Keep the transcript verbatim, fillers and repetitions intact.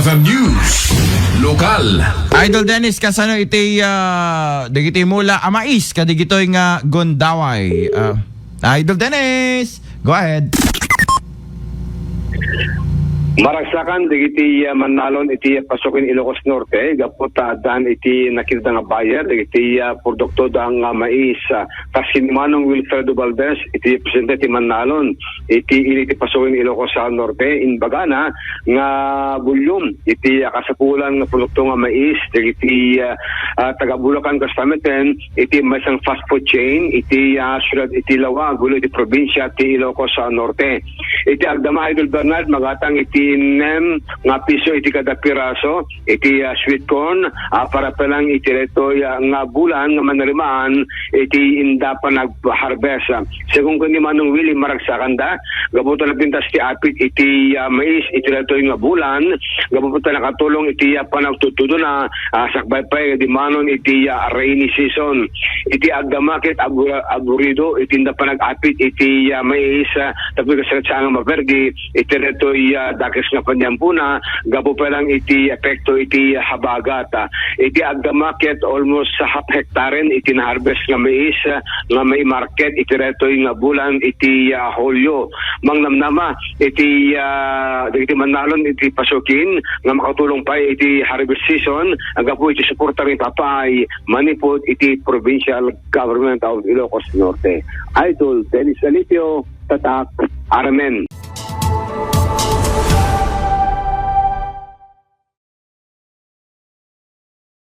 The news. Lokal. Idol Dennis, kasano iti, ah, dagiti mula a mais kadigitoy nga gundaway? Ah, Idol Dennis, go ahead. Maragsakan dagiti, ah, mannalon iti pasoken Ilocos Norte, gapu ta addan iti nakita nga buyer dagiti, ah, produkto da nga mais. Ah, kas ni Manong Wilfredo Valdez, iti presidente ti mannalon iti ili ti pasoken Ilocos Norte, imbagana nga bulyom iti, ah, kasapulan nga produkto nga mais dagiti, ah, ah, taga Bulacan kasta metten iti maysa nga fast food chain iti, ah, siudad iti Laoag, ulo iti probinsia ti Ilocos, ah, Norte. Iti agdama, Idol Bernard, magatang iti nem nga piso iti kada piraso iti, ah, sweet corn, ah, para pa lang iti daytoy, ah, nga bulan nga manarimaan iti inda panag-harvest. Segun ken ni Manong Willie, maragsakanda gapu ta napintas ti apit iti, ah, mais iti daytoy nga bulan, gapu ta nakatulong iti, ah, panagtudtudona, ah, sakbay pay di manon iti, ah, rainy season. Iti agdama ket abu-, aburido iti inda panag-apit iti, ah, mais, ah, tapno kasaretsaan nga maperdi iti daytoy, ah, dakes nga paniampona gapu pa lang iti epekto iti habagat. Ah, iti agdama ket almost half hectaren iti na-harvest nga mais, ah, nga maimarket iti daytoy nga bulan iti, ah, Hulio. Mangnamnama iti, ah, dagiti mannalon iti pasoken nga makatulong pay iti harvest season, gapu iti suporta nga ipapaay manipud iti Provincial Government of Ilocos Norte. Idol Dennis Alipio, Tatak, Aramen.